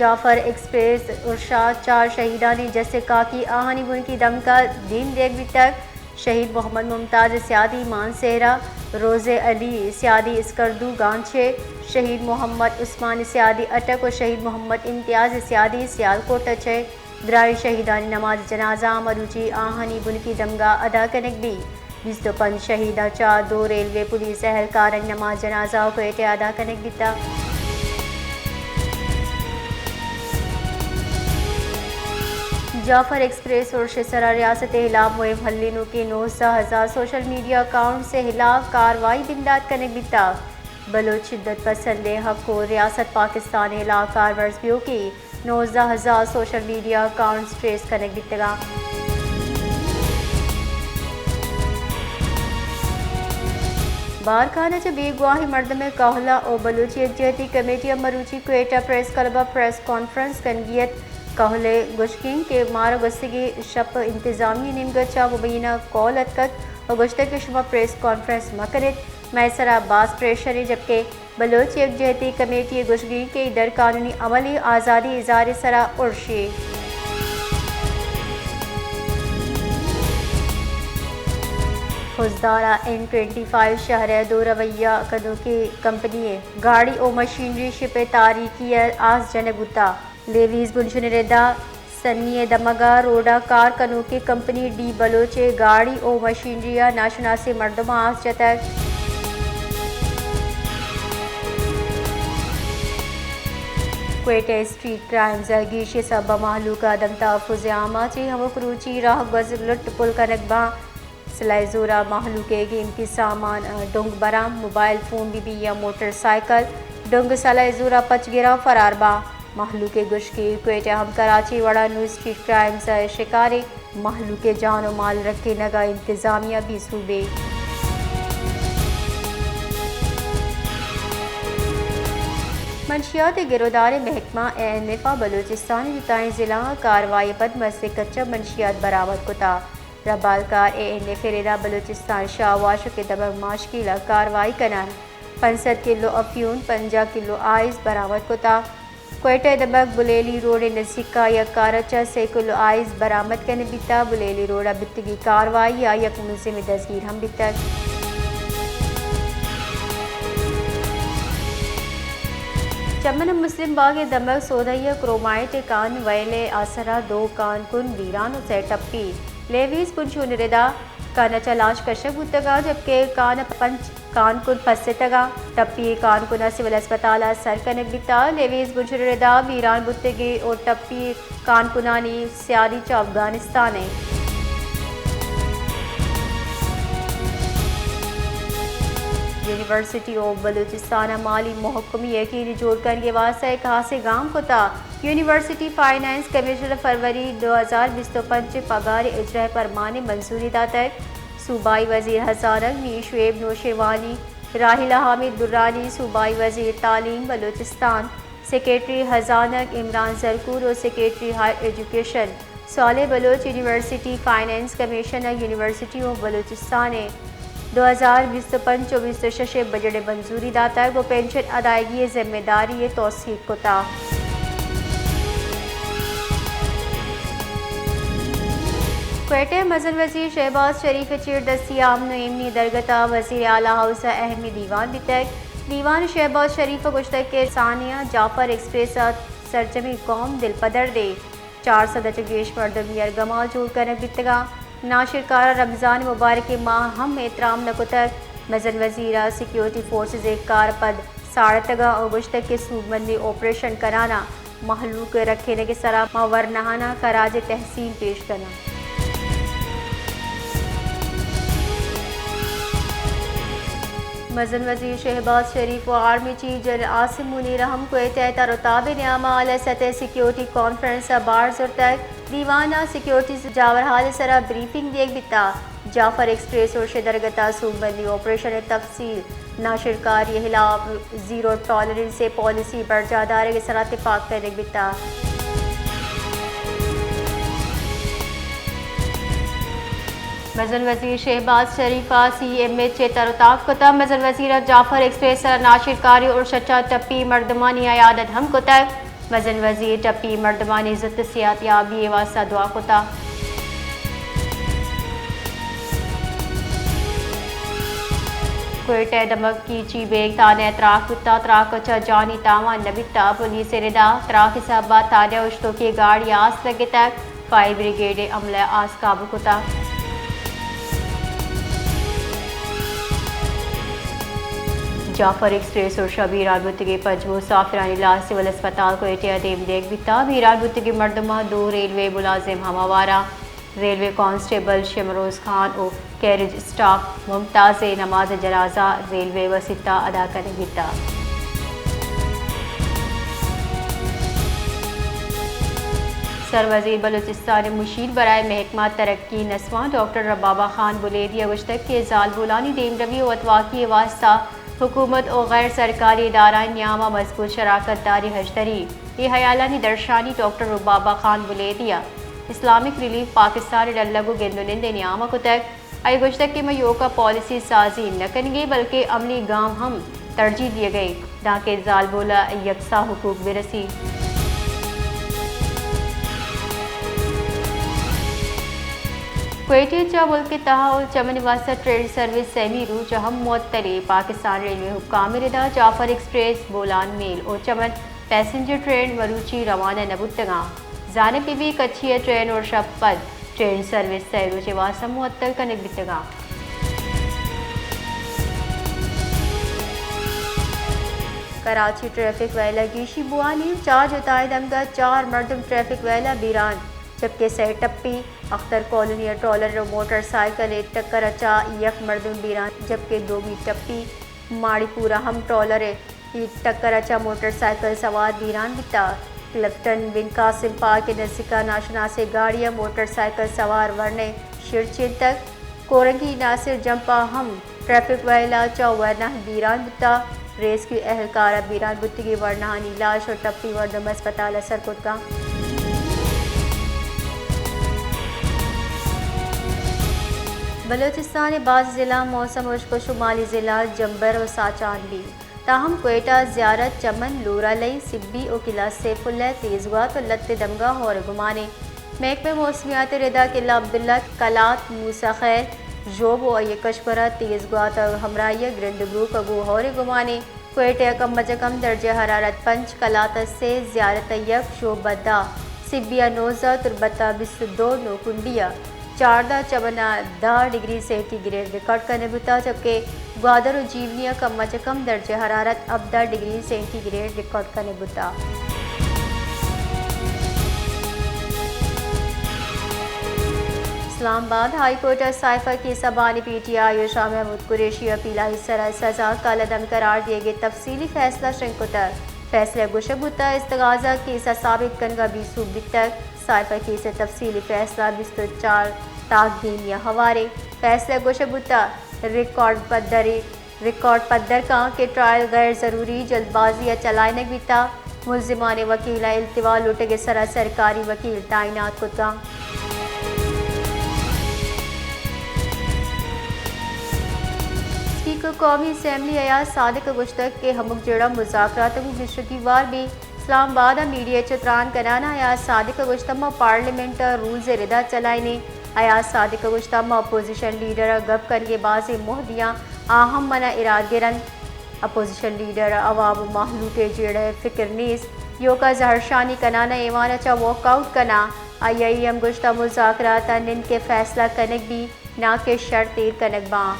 جعفر ایکسپریس ارشا چار شہیدانی جسے کاکی آہانی بنکی دمگا دیم دیگ بیتگ۔ شہید محمد ممتاز سیادی مانسہرہ، روزے علی سیادی اسکردو گانچے، شہید محمد عثمان سیادی اٹک و شہید محمد امتیاز سیادی سیالکوٹ ء چہ درائیں شہیدانی نماز جنازہ مروچی آہانی بنکی دمگا ادا کنگ بیت۔ بیست و پنچ شہیداں چہ دو ریلوے پولیس اہلکارانی نماز جنازہ و کوئٹہ ادا کنگ بیتگ۔ جعفر ایکسپریس ارش ء سرا ریاست ء ہلاپ مہم ہلینوکیں نوزدہ ہزار سوشل میڈیا اکاؤنٹس ء ہلاپ کاروائی بندات کنگ بیتگ۔ بلوچ شدت پسندیں حق و ریاست پاکستان ء ہلاپ کارمرز بیوکیں نوزدہ ہزار social media accounts trace king بیتگاں۔ بارکھان ء چہ بیگواہیں مردمے کہلا و بلوچی یکجہتی کمیٹی ء مروچی کوئٹہ پریس کلب ء پریس کانفرنس کنگی ات۔ کہل ء گوشگیں کہ مارا گوستگیں شپ انتظامی ء نیمگ ء چہ مبینہ کال اتکگ و گوشتگ کہ شما پریس کانفرنس مہ کنیت، مئے سرا باز پریشریں، جبکہ بلوچ یکجہتی کمیٹی ء گوشگیں کہ اے درقانونی عملے، آزادیں اظہار ء سرا ارشے۔ خضدار ء این ٹوئنٹی فائیو شہر ء دو رویہ کنوکیں کمپنی ء گاڑی و مشینری شپ ء تاریکی ء آس جنگ بوتگ۔ لیویز بنشون ء ردا سنی ء دمگ ء روڈ ء کار کنوکیں کمپنی ڈی بلوچ ء گاڑی و مشینری ء ناشناسیں مردماں آس جتگ۔ کوئٹہ اسٹریٹ کرائمز ء گیشیں سبب ء مہلوک ء عدم تحفظ ء آماچ ء ہمک روچی راہ گوز لٹ پل کنگ باں۔ سلاہ زور ء مہلوک ء قیمتی سامان، ڈنگ برام، موبائل فون بہ بی یا موٹر سائیکل، ڈنگ سلاہ زور ء پچ گراں فرار باں۔ مہلوک ء گوشگی کوئٹہ ہم کراچی وڑا نوں اسٹریٹ کرائمز ء شکاریں، مہلوک ء جان و مال رکینگ ء انتظامیہ بے سوبیں۔ منشیات ء گروداریں محکمہ اے این ایف ء بلوچستان ء جتائیں ضلعاں کاروائی ء پد مزنیں کچ ء منشیات برآمد کتگ۔ ربالکار اے این ایف ء ردا بلوچستان شاہ واشک ء دمگ ماشکیل ء کاروائی کنان پنچ سد کلو افیون، پنجاہ کلو آئس برآمد کتگ۔ کوئٹہ ء دمگ بلیلی روڈ ء نزیک ء یک کار ء چہ سے کلو آئس برآمد کنگ بیتگ۔ بلیلی روڈ ء بیتگی کاروائی ء یک ملزمے دزگیر ہم بیتگ۔ چمن ء مسلم باغ ء دمگ سودائی ء کرومائٹ ء کان ویل ء آسرا دو کان کن ویران و سئے ٹپی۔ لیویز بنشون ردا کان ء چہ لاش کشگ بوتگ ء جبکہ کان ء پنچ کان کن پس اتگ ء ٹپی کان کن ء سول ہسپتال ء سر کنگ بیتگ۔ لیویز بنشون ردا ویران بوتگی و ٹپی کان کنانی سیادی چہ افغانستان ء۔ یونیورسٹی آف بلوچستان ء مالی محکمی یقینی جوڑ کنگ ء واستہ یک ہاسیں گام کتگ۔ یونیورسٹی فنانس کمیشن ء فروری دو ہزار بیست و پنچ ء پگار ء اجرا ء پرمان ء منظوری داتگ۔ صوبائی وزیر ہزانگ میر شعیب نوشیروانی، راحیلہ حامد درانی، صوبائی وزیر تعلیم بلوچستان، سیکرٹری ہزانگ عمران زرکور و سیکرٹری ہائر ایجوکیشن صالح بلوچ یونیورسٹی فنانس کمیشن ء یونیورسٹی آف بلوچستان ء دو ہزار بیست و پنچ و بیست و شش ء بجٹ ء منظوری داتگ و پنشن ادائیگی ء ذمہ داری ء توثیق کتگ۔ کوئٹہ ء مزن وزیر شہباز شریف ء چیردستی ء امن و ایمنی درگت ء وزیر اعلی ہاؤس ء اہمی دیوان بیتگ۔ دیوان ء شہباز شریف ء گوشتگ کہ سانحہ جعفر ایکسپریس ء سرجمیں قوم دلپدردے۔ چار سد ء چہ گیش مردم یرگمال جوڑ کنگ بیتگاں۔ ناشرکاراں رمضان مبارک ء ماہ ہم احترام نہ کتگ۔ مزن وزیر ء سیکیورٹی فورسز ء کار پد ساڑتگاں و گوشتگ کہ سوبمندیں آپریشن کنان ء مہلوک ء رکھینگ ء سرا ماں ورناہان ء خراج تحسین پیش کناں۔ مزن وزیر شہباز شریف و آرمی چیف جنرل عاصم منیر ء ہم کوئٹہ ء تر و تاب ء نیام ء اعلی سطح ء سیکیورٹی کانفرنس ء بار زرتگ۔ دیوان ء سیکیورٹی جاورحال ء سرا بریفنگ دیگ بیتگ۔ جعفر ایکسپریس ارش ء درگت ء سوبمندی آپریشن ء تفصیل، ناشرکاری ء ہلاپ زیرو ٹالرنس ء پالیسی برجاہ دارگ ء سرا تپاک کنگ بیتگ۔ مزن وزیر شہباز شریف ء سی ایم ایچ ء تر و تاب کتگ۔ مزن وزیر ء جعفر ایکسپریس ء ناشرکاری ارش ء چہ ٹپی مردمانی عیادت ہم کتگ۔ مزن وزیر ٹپی مردمانی زوت صحت یابی ءِ واستہ دعا کتا۔ کوئٹہ ءِ دمگ کیچی بیگ تھانہ ءَ تراک بوتا، تراک ءَ چہ جانی تاوان نہ بیتا، پولیس ءِ ردا تراک ءِ سبب ءَ تھانہ ءَ اوشتوکیں گاڑی ءَ آس لگتگ، فائر بریگیڈ ءِ عملہ ءَ آس قابو کتا۔ جعفر ایکسپریس ءِ شہ بیران بوتگیں پنچ مسافرانی لاش سول اسپتال کوئٹہ ءَ دیم دیگ بیتا۔ بیران بوتگیں مردماں دو ریلوے ملازم ہم ہوار آں۔ ریلوے کانسٹیبل شمروز خان ءُ کیریج اسٹاف ممتاز ءِ نماز جنازہ ریلوے وسیط ءَ ادا کنگ بیتا۔ سروزیر بلوچستان ءِ مشیر برائے محکمہ ترقی نسواں ڈاکٹر ربابہ خان بلیدی ءَ گوشتگ کہ زالبولانی دیمروی ءُ وتواکی ءِ واستہ حکومت ءُ غیر سرکاری ادارہانی نیام ءَ مضبوط شراکت داری ہژدری۔ اے ہیالانی درشانی ڈاکٹر ربابہ خان بلیدی ءَ اسلامک ریلیف پاکستان ءِ ڈلگ ءُ گند ءُ نند ءِ نیام ءَ کتگ۔ آئی ءَ گوشتگ کہ ما ایوک ءَ پالیسی سازی نہ کنگ ءَ بلکیں عملی گام ہم ترجیح دیگ ءَ ایں دانکہ زالبول ءَ یکساں حقوق بہ رسی۔ کوئٹہ ءَ چہ ملک ءِ تہا ءُ چمن ءِ واستہ ٹرین سروس سیمی روچ ءَ ہم معطل ایں۔ پاکستان ریلوے ءِ حکام ءِ ردا جعفر ایکسپریس، بولان میل ءُ چمن پیسنجر ٹرین مروچی روانہ نہ بوتگ آں۔ زانگ بہ بیت کچھی ءَ ٹرین ءُ شپ پد ٹرین سروس سئے روچ ءِ واستہ معطل کنگ بیتگ آں۔ کراچی ٹریفک وئیل ءَ گیشی بوانی، چار جتائیں دمگ ءَ چار مردم ٹریفک وئیل ءَ بیران، جبکہ سئے ٹپی۔ اختر کالونی ءَ ٹرالر ءُ موٹر سائیکل ءِ ٹکر ءَ چہ یک مردم بیران، جبکہ دومی ٹپی ماڑی پور ءَ ہم ٹرالر ءِ ٹکر ءَ چہ موٹر سائیکل سوار بیران بیتگ۔ کلفٹن بن قاسم پارک ءِ نزیک ءَ ناشناسیں گاڑی ءَ موٹر سائیکل سوار ورنائے شیر چینتگ۔ کورنگی ناصر جمپ ءَ ہم ٹریفک وئیل ءَ چہ ورنا بیران بوتگ۔ ریسکیو اہلکار ءَ بیران بوتگیں ورناہانی لاش ءُ ٹپی مردم اسپتال ءَ سر کتگ اَنت۔ بلوچستان ءِ باز ضلع موسم ہشک ءُ شمالی ضلع جمبر ءُ ساچان بیت۔ تاہم کوئٹہ، زیارت، چمن، لورالئی، سبی ءُ قلعہ سیف اللہ ءَ تیز گوات ءُ لت ءِ دمگاں ہور ءِ گمان ایں۔ محکمہ موسمیات ءِ ردا قلعہ عبداللہ، قلات، موسی خیل، ژوب ءُ آئی ءِ کشمر ءَ تیز گوات ءِ ہمراہی ءَ گرند بروک ءَ گوں ہور ءِ گمان ایں۔ کوئٹہ ءَ کم از کم درجہ حرارت پنچ، قلات ءَ سے، زیارت ءَ یک، ژوب ءَ دہ، سبی ءَ نوزدہ، تربت ءَ بیست ءُ دو، نوکنڈی ءَ چاردہ، چمن ءَ دہ ڈگری سینٹی گریڈ ریکارڈ کنگ بوتگ، جبکہ گوادر ءُ جیونی ءَ کم از کم درجہ حرارت ہبدہ ڈگری سینٹی گریڈ ریکارڈ کنگ بوتگ۔ اسلام آباد، ہائی کورٹ ءَ سائفر کیس ءَ بانی پی ٹی آئی ءِ شاہ محمود قریشی ءِ اپیل ءِ سر ءَ سزا کلعدم قرار دیگ ءِ تفصیلی فیصلہ شنگ کتگ۔ فیصلہ ءَ گوشگ بوتگ، استغاثہ کیس ءَ ثابت کنگ ءَ بے سوب بیتگ۔ سائفر کیس ءِ تفصیلی فیصلہ بیست ءُ چار تاکدیمی ءَ ہوار ایں۔ فیصلہ ءَ گوشگ بوتگ، ریکارڈ پدری، ریکارڈ پدر کنت کہ ٹرائل غیر ضروری جلد بازی ءَ چلائینگ بیتگ۔ ملزمان ءِ وکیل ءَ التوا لوٹگ ءِ سر ءَ سرکاری وکیل تعینات کتگ اَنت۔ اسپیکر قومی اسمبلی ایاز صادق ءَ گوشتگ کہ ہمک جیڑہ مذاکرات ءَ گوں گیشترکی ہوار بیت۔ اسلام آباد ءَ میڈیا ءَ چہ تران کنان ءَ ایاز صادق ءَ گوشتگ، ما پارلیمنٹ ءَ رولز ءِ ردا چلائین ایں۔ ایاز صادق ءَ گوشتگ، ما اپوزیشن لیڈر ءَ گپ کنگ ءِ بازیں موہ دیاں، آ ہم من ءَ اراگیر اَنت۔ اپوزیشن لیڈر ءَ عوام ءُ مہلوک ءِ جیڑہ ءِ فکر نیست، ایوک ءَ زہرشانی کنان ءَ ایوان ءَ چہ واک آؤٹ کناں۔ آئی ءَ اے ہم گوشتگ، مذاکرات ءَ نند کہ فیصلہ کنگ بیت، ناں کہ شرط ایر کنگ باں۔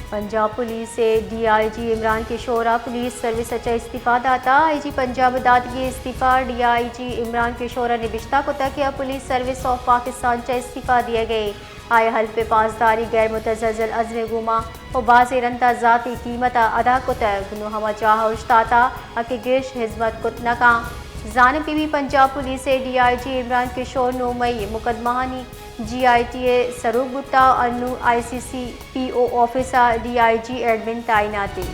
پنجاب پولیس ءِ ڈی آئی جی عمران کشور ءَ پولیس سروس ءَ چہ استعفی داتگ۔ آئی جی پنجاب ءَ داتگیں استعفی ءَ ڈی آئی جی عمران کشور ءَ نبشتہ کتگ کہ آ پولیس سروس آف پاکستان چہ استعفی دیگ ءَ ایں۔ آئی ءَ حلف پاسداری، غیر متزلزل عزم ءِ گوما ءُ بازیں رند ءَ ذاتی قیمت ءَ ادا کتگ، نوں ہما جاہ ءَ اوشتاتگ کہ گیش ہزمت کت نہ کنت۔ زانگ بہ بیت پنجاب پولیس ءِ ڈی آئی جی عمران کشور نو مئی ءِ مقدمہانی جی آئی ٹی ءِ سروک بوتگ، انوں آئی سی سی پی او آفس ءَ ڈی آئی جی ایڈمن تعینات ایں۔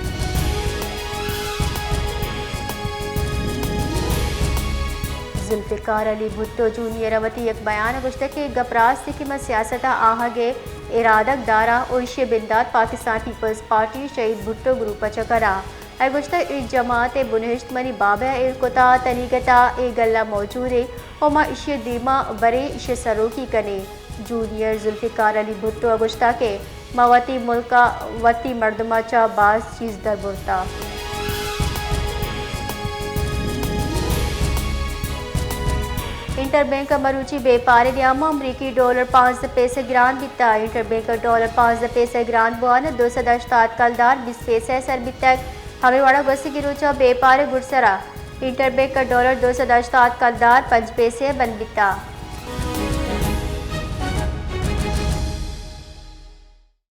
ذوالفقار علی بھٹو جونیئر ءَ وتی یک بیان ءَ گوشتگ کہ گپ راست ایں کہ ما سیاست ءَ آہگ ءِ ارادگ داراں و ایشی بندات پاکستان پیپلز پارٹی شہید بھٹو گروپ چہ کناں۔ اے گوشتہ، اے جماعت بنہشت منی بابہ ایر کتا، تنیگتا اے گلہ موجود اے و ما ایشی دیما بریں، ایشی سروکی کنیں۔ جونیئر ذوالفقار علی بھٹو ء گوشتگ کہ ما وتی ملک ء وتی مردماں چہ باز چیز در برتگ۔ انٹر بینک ء مروچی بیپار ء نیام ء امریکی ڈالر پانزدہ پیسہ گران بیتگ۔ انٹر بینک ء ڈالر پانزدہ پیسہ گران بوان ء دو سد ہشتاد کلدار بیست پیسہ ء سر بیتگ۔ ہمے وڑ ء گوستگیں روچ ء بیپار ء گڈسر ء انٹر بینک ء ڈالر دو سد ہشتاد کلدار پنچ پیسہ ء بند بیتگ۔